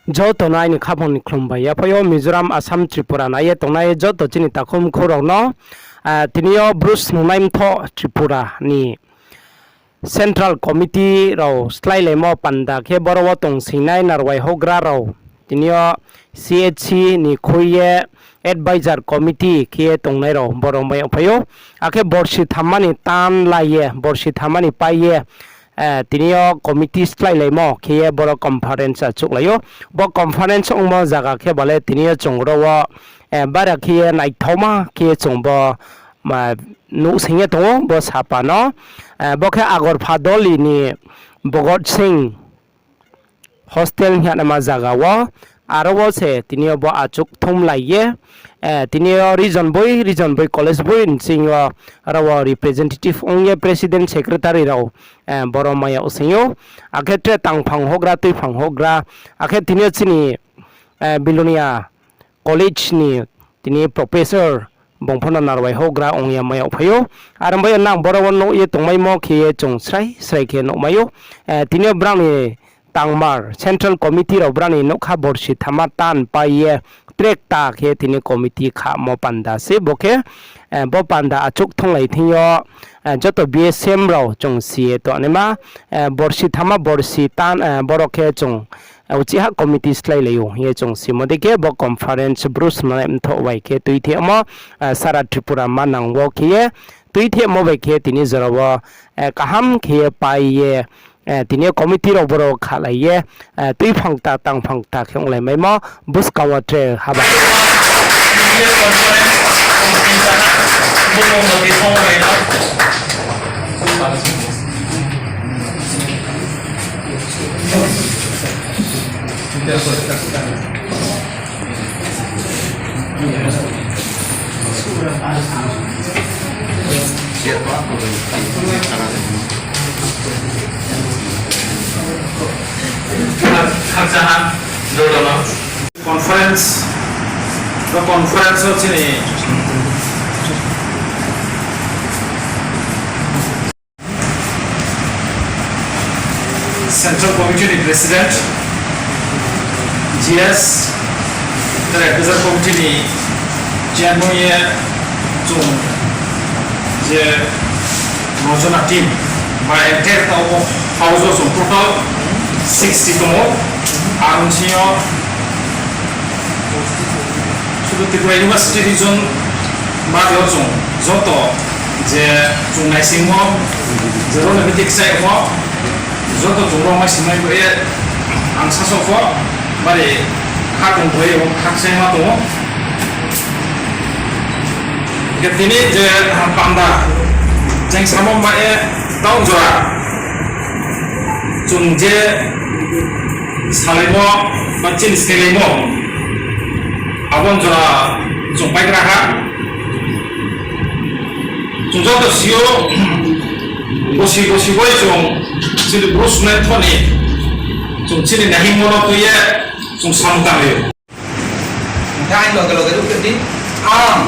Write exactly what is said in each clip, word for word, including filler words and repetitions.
Joto no aini khaphang ni khlum bai yaphai yo Mizoram, Assam, Tripura nai ye tongnai joto chini takhu mkhu rao no, ah, tini yo Bru Snungnai Mthoh Tripura ni Central Committee rao sláilaimo panda khe boro wo tongsingnai narwai houhgra rao tini yo C H C ni khui ye Advisor Committee khe ye tongnai rao boro mai yagphai ou. Akhe borsi thamma ni tan lai ye, borsi thamma ni pai ye, eh, tini yo committee sláilaimo khe ye boro conference achouhlai ou. Bo conference ongmo zaga khe bale tini yo chung ro wo, eh, bara khe ye naithaoma khe ye chung bo, ma, nuhsing ye tong ou bo sapa no. Eh, bo khe Agarpha Doli ni Bhagat Singh hostel hing ye naima zaga wo, aro wo se tini yo bo achouh thumlai ye, eh, tini yo region boi, region boi, college boi nching yo aro wo representative ong ye president secretary rao, eh, boro mai yag sing ou. Akhe tre tangphang houhgra, tuiphang houhgra, akhe tini yo chini, eh, Belonia College ni tini professor bung pho no narwai houhgra ong ye mai yagphai ou. Aro bai nang boro wo nuh ye tongmaimo khe ye chung srai srai khe nuhmai ou. Eh, tini yo brao ni tangmar Central Committee rao brao ni nougkha borsi thamma tan pai ye tre kta khe tini committee khamo panda se bo khe, eh, bo panda achouh thunglai thing yo, eh, joto B S M rao chung si ye tongnaima, eh, borsi thamma borsi tan, eh, boro khe chung, eh, uchih ha committee sláilai ou hing ye chung simo dei khe bo conference Bru Snungnai Mthoh bai khe tuithemo, eh, sara Tripura manang wo khe ye tuithemo bai khe tini jora wo, eh, kaham khe ye pai ye, eh, tini yo committee rao boro khalai ye, eh, tuiphang kta tangphang kta khe onglai maimo buskang wo tre haba. Khakchangha, joto no. Conference, bo conference wo chini Central Committee ni President, G S, tre Advisor Committee ni Chairman ye chung je nojona team bai entire taoh bo house wo chung total sixty tong ou. Aro bsing yo sudu Tripura University region mari yo chung joto je chung naisingmo, je rao ni bidik kchaimo, joto chung rao mai singmai bo ye ang sasaoh pho bari kha tong bo ye khakchangma tong ou. Khe tini je panda jeng samo ma ye taoh jora chung je salaimo ba chini skelaimo, abo jora chung paigra ha. Chung joto si ou, bosi bosi bai chung chini Bru Snungnai Mthoh ni chung chini naihingmo no tui ye chung samung tang ou. Ang.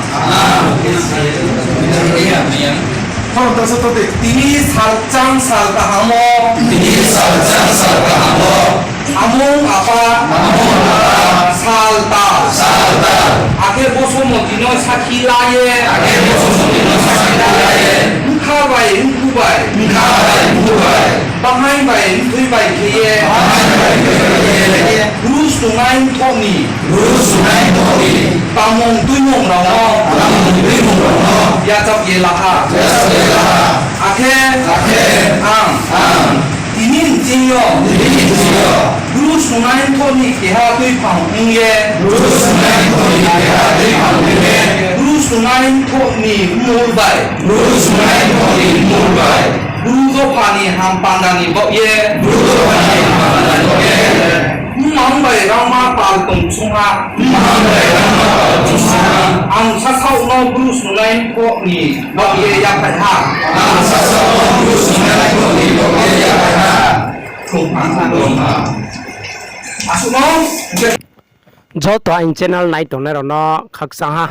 Tini salkchang sal kaham wo. Tini salkchang sal kaham wo. Amung apa. Amung apa. Salta. Salta. Akhe bo somoti no sakhi la ye. Akhe bo somoti no sakhi la ye. Bkha bai mkhu bai. Bkha bai mkhu bai. Bahaing bai mthui bai khe ye. Bahaing bai mthui bai khe ye. Bru Snungnai Mthoh ni. Bru Snungnai Mthoh ni. Tangmung tuimung rao no. Tangmung tuimung rao no. Yachak ye la ha. Yachak ye la ha. Akhe. Akhe. Ang. Ang. Tini nching yo. Tini nching yo. Bru Snungnai Mthoh ni keha tuiphang ong ye. Bru Snungnai Mthoh ni keha tuiphang ong ye. Bru Snungnai Mthoh ni mmul bai. Bru Snungnai Mthoh ni mmul bai. Bru dopha ni hampanda ni baoh ye. Bru dopha ni hampanda ni baoh ye. Mmang bai rangma pal tong sung ha. Mmang bai rangma pal tong sung ha. Ang sasaoh no Bru Snungnai Mthoh ni baoh ye yaphai ha. Ang sasaoh no Bru Snungnai Mthoh ni baoh ye yaphai ha. Khumha, khumha. Asuh no. Joto aini channel nai tongnai rao no khakchang ha.